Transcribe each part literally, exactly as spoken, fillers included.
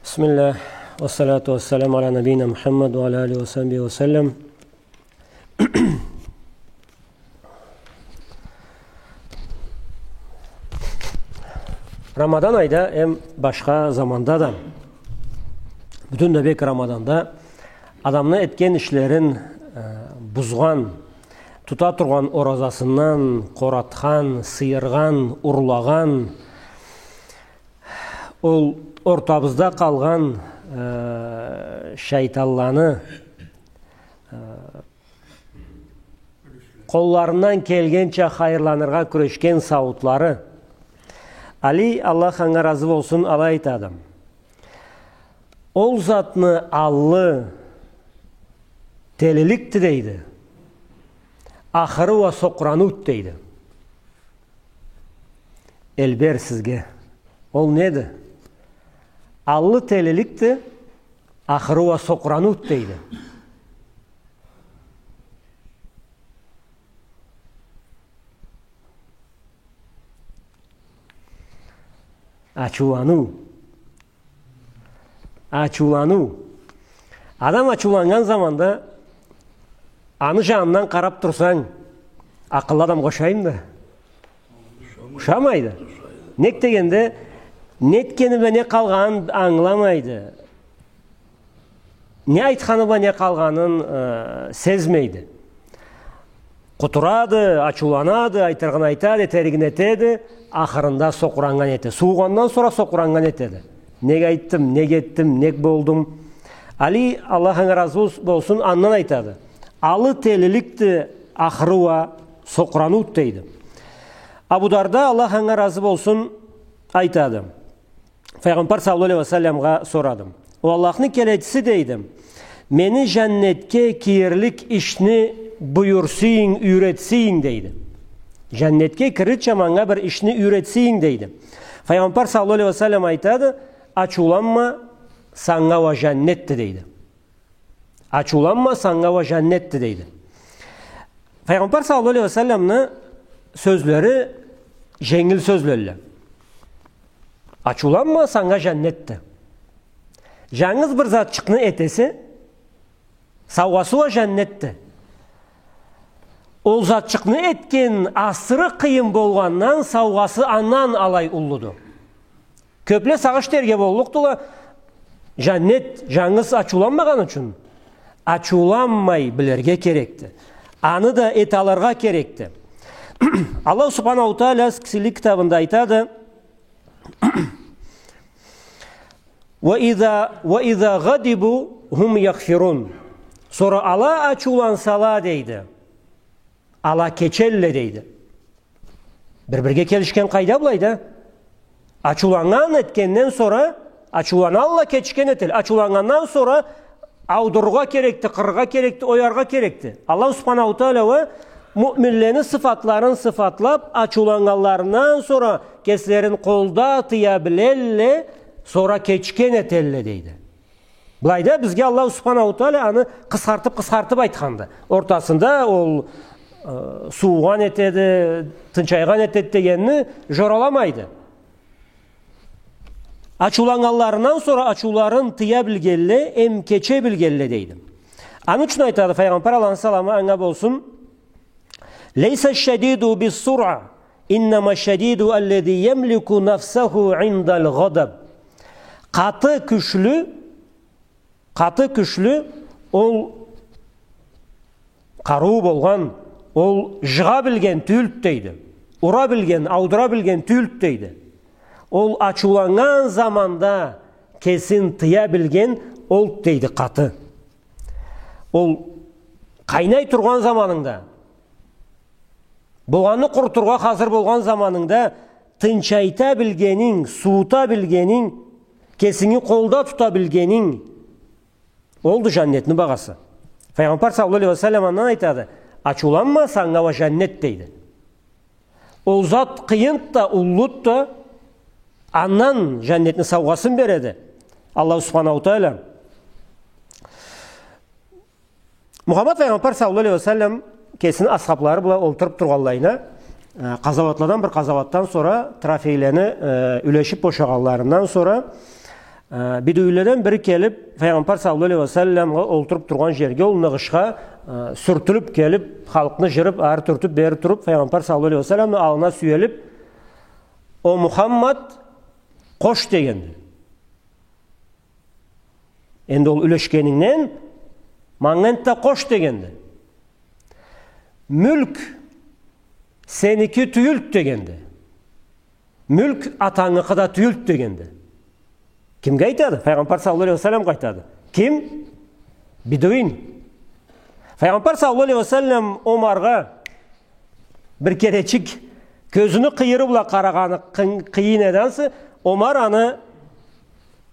بسم الله، والصلاة والسلام على نبينا محمد وعلى آله وصحبه وسلم. Рамадан айда эм башха заманда да, бютюн да бек Рамаданда адамны этген ишлерин, э, бузгъан, тута тургъан оразасындан къоратхан, сыйыргъан, урлагъан, ол ортабызда къалгъан, э, шайтанланы, э, къолларындан келгенча хайырланыргъа кюрешген сауутлары. Али, Аллах анга разы болсун, алай айтады: ол затны аллы телиликди, дейди. Ахыры уа сокъуранууду, дейди. Элбер сизге. Ол неди? Аллы телиликди, ахыры уа сокъуранууду, дейди. Ачыуланыу. Ачыуланыу. Адам ачыуланнган заманда аны жанындан къарап турсанг, акъыллы адамгъа ушаймыды? Ушамайды. Нек дегенде, не этгени бла не къалгъанын ангыламайды. Не айтханы бла не къалгъанын, э, сезмейди. Къутурады, ачыуланады, айтырыгъын айтады, этеригин этеди, ахырында сокъураннган этеди. Суугъандан сора сокъураннган этеди. Нек айтдым, нек этдим, нек болдум? Али, Аллах анга разы болс-, болсун, андан айтады: аллы телиликди, ахыры уа сокъуранууду, дейди. Абу Дарда, Аллах анга разы болсун, айтады. Файгъамбар саллаллаху алейхи ва салламгъа сорадым. О Аллахны келечиси, дейди, мени жаннетге киирлик ишни буюрсанг, юйретсенг, дейди. Жаннетге кирирча манга бир ишни юйретсенг, дейди. Файгъамбар саллаллаху алейхи ва саллам айтады: ачыуланма, санга уа жаннетди, дейди. Ачыуланма, санга уа жаннетди, дейди. Файгъамбар саллаллаху алейхи ва салламны сёзлери женгил сёзлелле. Ачыуланма, санга жаннетди. Жангыз бир затчыкъны этесе, саугъасы уа жаннетди. Ол затчыкъны этген асыры къыйын болгъандан, саугъасы андан алай уллуду. Кёпле сагъыш этерге боллукъдула, жаннет жангыз ачыуланмагъан ючюн, ачыуланмай билирге керекди. Аны да эталыргъа керекди. Аллах субханаху тааля сыйлы китабында айтады: «Ва иза, ва иза гъадибу хум ягъфирун». Сора ала ачыулансала, дейди, ала кечелле, дейди. Бир-бирге келишген къайда былайда? Ачыуланнган этгенден сора, ачыуланалла, кечген этелле. Ачыуланнгандан сора аудурургъа керекди, къырыргъа керекди, ояргъа керекди. Аллах субханаху тааля уа муъминлени сыфатларын сыфатлап, ачыуланнганларындан сора кеслерин къолда тыя билелле, сора кечген этелле, дейди. Былайда бизге Аллаху субханаху тааля аны къысхартып-къысхартып айтханды. Ортасында ол, э, суугъан этеди, тынчайгъан этеди дегенни жораламайды. Ачыуланнганларындан сора ачыуларын тыя билгелле, эм кече билгелле, дейди. Аны ючюн айтады Файгъамбар алейхиссаламы, анга болсун: «Лейса шадиду бис-сура, иннама шадиду аллази ямлику нафсаху индал гъадаб». Къаты кючлю, къаты кючлю ол къарыуу болгъан, ол жыгъа билген тюйюлдю, дейди. Ура билген, аудура билген тюйюлдю, дейди. Ол ачыуланнган заманда кесин тыя билген олду, дейди, къаты. Ол къайнай тургъан заманынгда, болгъанны къурутургъа хазыр болгъан заманынгда тынчайта билгенинг, суута билгенинг, кесинги къолда тута билгенинг, олду жаннетни багъасы. Файгъамбар саллаллаху алейхи ва саллам андан айтады: «Ачыуланма, санга уа жаннет», — дейди. Ол зат къыйынды да, уллуду да, андан жаннетни саугъасын береди Аллаху субханаху тааля. Мухаммад файгъамбар саллаллаху алейхи ва саллам кесини асхаблары бла олтуруп тургъанлайына, э, къазауатладан, бир къазауатдан сора, трофейлени, э, юлешип бошагъанларындан сора, Э, бедуинледен бири келип, Файгъамбар саллаллаху алейхи ва салламгъа олтуруп тургъан жерге, ол ныгъышха, э, сюртюлюп келип, халкъны жырып, ары тюртюп, бери туруп, Файгъамбар саллаллаху алейхи ва салламны аллына сюелип: «О Мухаммад, къош», — дегенди. Энди ол юлешгенингден, манга энтда да къош дегенди. Мюлк сеники тюйюлд дегенди. Мюлк атангыкъы да тюйюлд дегенди. Кимге айтады? Файгъамбар саллаллаху алейхи ва салламгъа айтады. Ким? Бедуин. Файгъамбар саллаллаху алейхи ва саллам Омаргъа бир керечик кёзюню къыйыры бла къарагъаны къын-, къыйын эди ансы, Омар аны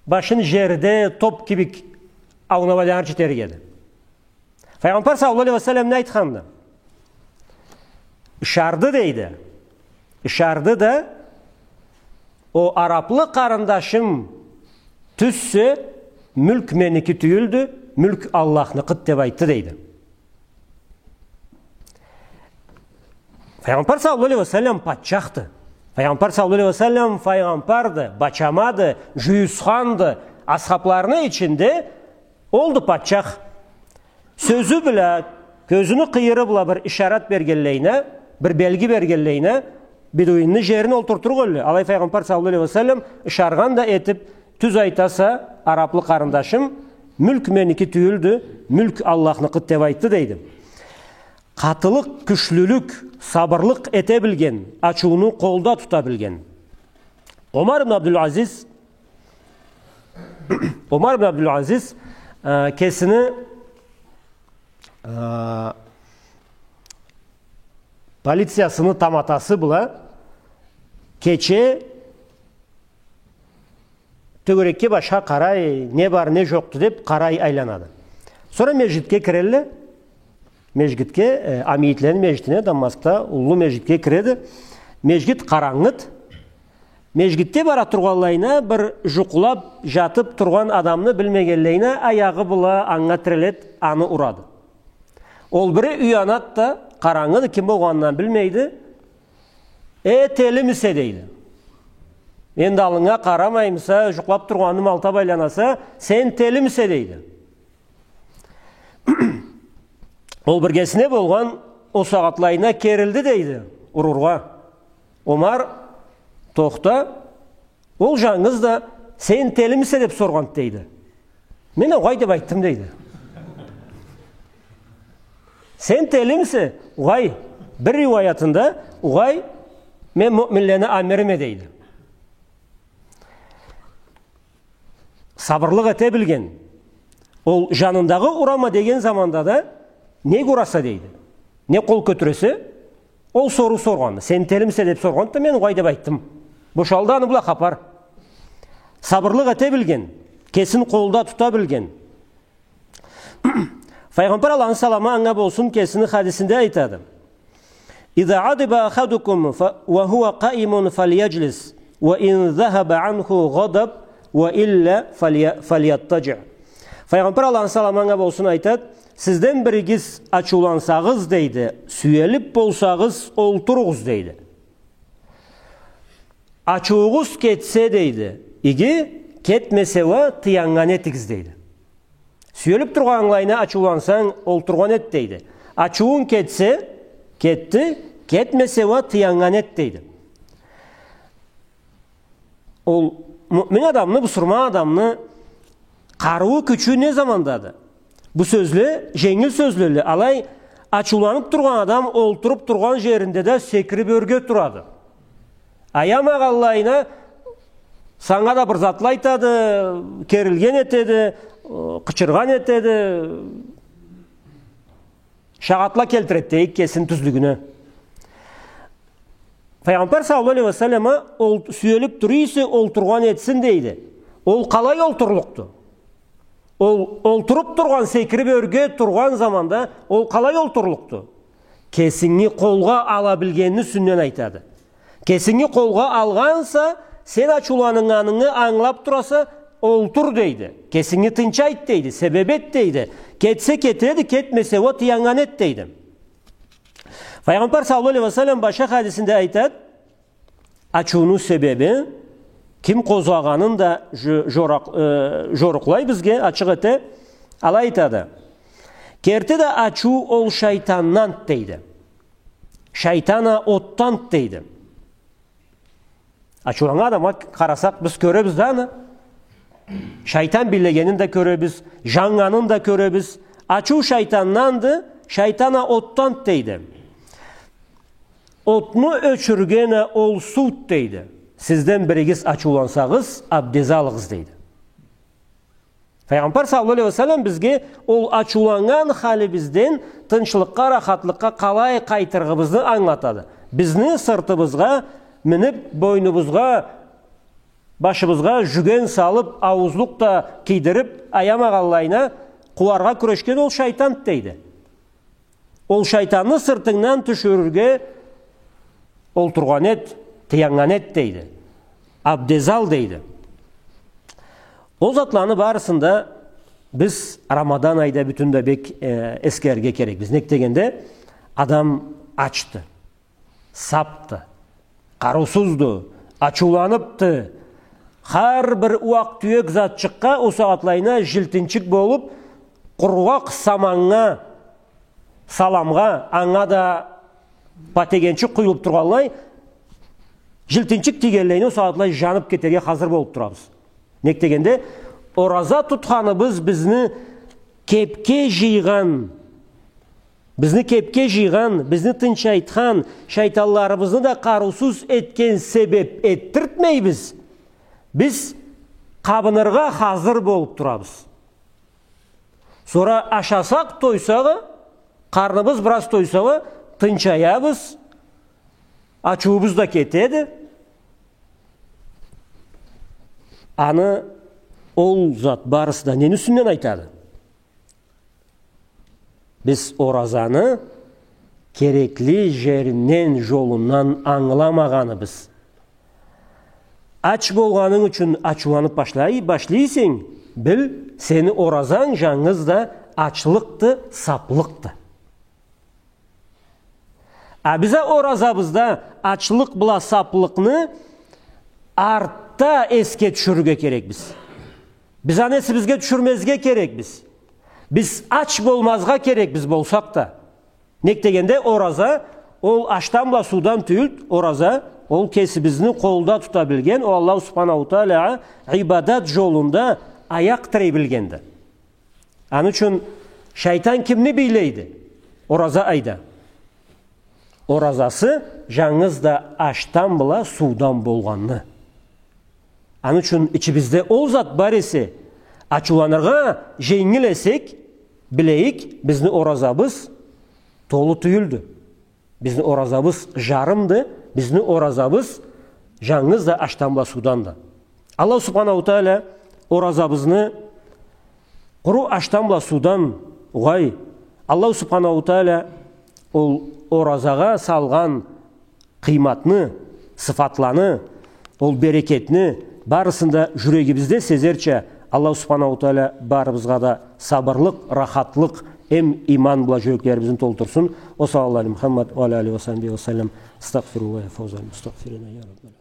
башын жерде топ кибик аунап айланырча этерик эди. Файгъамбар саллаллаху алейхи ва саллам не айтханды? Ышарды, дейди. Ышарды да: «О араплы къарындашым тюзсе, мюлк меники тюйюлдю, мюлк Аллахныкъыд», — деп айтды, дейди. Файгъамбар саллаллаху алейхи ва саллам патчахды. Файгъамбар саллаллаху алейхи ва саллам файгъамбарды, бачамады, жюйюсханды, асхабларыны ичинде олду патчах. Сёзю бла, кёзюню къыйыры бла бир ишарат бергенлейине, бир белги бергенлейине, бедуинни жерине олтуртурукъ эдиле. Алай Файгъамбар саллаллаху алейхи ва саллам ышаргъан да этип, «Тюз айтаса, араплы къарындашым, мюлк меники тюйюлдю, мюлк Аллахныкъыд», — деп айтды, дейди. Къатылыкъ, кючлюлюк, сабырлыкъ эте билген, ачыуну къолда тута билген. Омар ибн Абдулазиз, Омар ибн Абдулазиз, э, кесини, э, полициясыны таматасы бла кече тёгерекге, башха къарай, не бар, не жокъду деп къарай айланады. Сора межгитге кирелле. Межгитге, э, амиитлени межгитине, Дамаскда уллу межгитге киреди. Межгит къарангыд. Межгитде бара тургъанлайына, бир жукълап, жатып тургъан адамны билмегенлейине, аягъы бла анга тирелед, аны урады. Ол бири уянад да, къарангыды, ким болгъанын билмейди. «Э, телимисе?» — дейди. Энди аллынга къарамаймыса, жукълап тургъанынгы малтап айланаса, «Сен телимисе?» — дейди. Ол биргесине болгъан, ол сагъатлайына керилди, дейди, урургъа. Омар: «Тохта, ол жангыз да „Сен телимисе?“ деп соргъанд», — дейди. «Мен угъай деп айтдым», — дейди. «Сен телимисе?» «Угъай». Бир риуаятында: «Угъай, мен муъминлени амириме», — дейди. Сабырлыкъ эте билген. Ол жанындагъы «Урама» деген заманда да, «Нек ураса?» — дейди. «Нек къол кётюресе?» Ол соруу соргъанды. «Сен телимисе?» деп соргъанды да, «Мен угъай деп айтдым». Бошалды аны бла хапар. Сабырлыкъ эте билген, кесин къолда тута билген. Файгъамбар, Аллахны саламы анга болсун, кесини хадисинде айтады: «إذا غضب أحدكم ف-، وهو قائم فليجلس، وإن ذهب عنه الغضب وإلا فلي-، فليضطجع». Файгъамбар, Аллахны саламы анга болсун, айтады: «Сизден биригиз ачыулансагъыз, — дейди, — сюелип болсагъыз, олтуругъуз», — дейди. «Ачыуугъуз кетсе, — дейди, — иги, кетмесе уа, тыяннган этигиз», — дейди. Сюелип тургъанынглайына ачыулансанг, олтургъан эт, дейди. Ачыуунг кетсе, кетди, кетмесе уа, тыяннган эт, дейди. Ол муъмин адамны, бусурман адамны къарыуу, кючю не замандады? Бу сёзле женгил сёзлелле. Алай ачыуланып тургъан адам олтуруп тургъан жеринде да секирип ёрге турады. Аямагъанлайына санга да бир затла айтады, керилген этеди, къычыргъан этеди. Шагъатла келтиреди дейик кесини тюзлюгюне. Файгъамбар саллаллаху алейхи ва саллама, ол сюелип тура эсе, олтургъан этсин дейди. Ол къалай олтурлукъду? Ол олтуруп тургъан, секирип ёрге тургъан заманда ол къалай олтурлукъду? Кесинги къолгъа ала билгенини юсюнден айтады. Кесинги къолгъа алгъанса, сен ачыуланыннганынгы ангылап тураса, олтур дейди. Кесинги тынч айт дейди, себеп эт дейди. Кетсе кетеди, кетмесе уа тыяннган эт дейди. Файгъамбар саллаллаху алейхи ва саллам башха хадисинде айтады, ачыуну себеби Ким къозгъагъанын да жо-, жоракъ-, э, жорукълай бизге, ачыкъ эте, алай айтады. Керти да ачыу ол шайтандан, дейди. Шайтан а отдан, дейди. Ачыуланнган адамгъа къарасакъ, биз кёребиз да аны. Шайтан бийлегенин да кёребиз, жаннганын да кёребиз. Ачыу шайтанданды, шайтан а отдан, дейди. Отну ёчюрген а ол сууду, дейди. Сизден биригиз ачыулансагъыз, абдез алыгъыз, дейди. Файгъамбар саллаллаху алейхи ва саллам бизге ол ачыуланнган халибизден тынчлыкъгъа, рахатлыкъгъа къалай къайтырыгъыбызны ангылатады. Бизни сыртыбызгъа минип, бойнубузгъа, башыбызгъа жюген салып, ауузлукъ да кийдирип, аямагъанлайына къууаргъа кюрешген ол шайтан, дейди. Ол шайтанны сыртынгдан тюшюрюрге олтургъан эт, тыяннган эт, дейди. Абдез ал, дейди. Ол затланы барысын да биз Рамадан айда бютюн да бек, э, эсгерирге керекбиз. Нек дегенде, адам ачды, сапды, къарыусузду, ачыуланыпды. Хар бир ууакъ-тюек затчыкъгъа ол сагъатлайына жилтинчик болуп, къургъакъ саманнга, саламгъа, анга да патегенчик къуюлуп тургъанлай, жилтинчик тийгенлейине ол сагъатлай жанып кетерге хазыр болуп турабыз. Нек дегенде, ораза тутханыбыз бизни кепге жыйгъан, бизни кепге жыйгъан, бизни тынчайтхан, шайтанларыбызны да къарыусуз этген себеп этдиртмейбиз. Биз къабыныргъа хазыр болуп турабыз. Сора ашасакъ, тойсакъ а, къарныбыз бираз тойса а, тынчаябыз, ачыуубуз да кетеди. Аны ол зат барысы да нени юсюнден айтады? Биз оразаны керекли жеринден, жолундан ангыламагъаныбыз. Ач болгъанынг ючюн ачыуланып башлай-, башлайса, бил, сени оразанг жангыз да ачлыкъды, саплыкъды. А биз а оразабызда ачлыкъ бла саплыкъны артда эсге тюшюрюрге керекбиз. Биз аны эсибизге тюшюрмезге керекбиз. Биз ач болмазгъа керекбиз болсакъ да. Нек дегенде, ораза, ол ашдан бла суудан тюйюлдю, ораза, ол кесибизни къолда тута билген, ол Аллаху Субханаху Таалагъа ибадат жолунда аякъ тирей билгенди. Аны ючюн шайтан кимни бийлейди? Ораза айда. Оразасы жангыз да ашдан бла суудан болгъанны. Аны ючюн ичибизде ол зат бар эсе, ачыуланыргъа женгил эсек, билейик, бизни оразабыз толу тюйюлдю. Бизни оразабыз жарымды, бизни оразабыз жангыз да ашдан бла сууданды. Аллаху Субханаху Таала оразабызны къуру ашдан бла суудан угъай, Аллаху Субханаху Таала ол оразагъа салгъан къыйматны, сыфатланы, ол берекетни барысын да жюрегибизде сезерча, Аллаху Субханаху Таала барыбызгъа да сабырлыкъ, рахатлыкъ, эм иман бла жюреклерибизни толтурсун. Ва саллаллаху аля Мухаммад ва аля алихи ва сахбихи ва саллам. Астагъфируллах, фаузал мустагъфирин, я Раббал.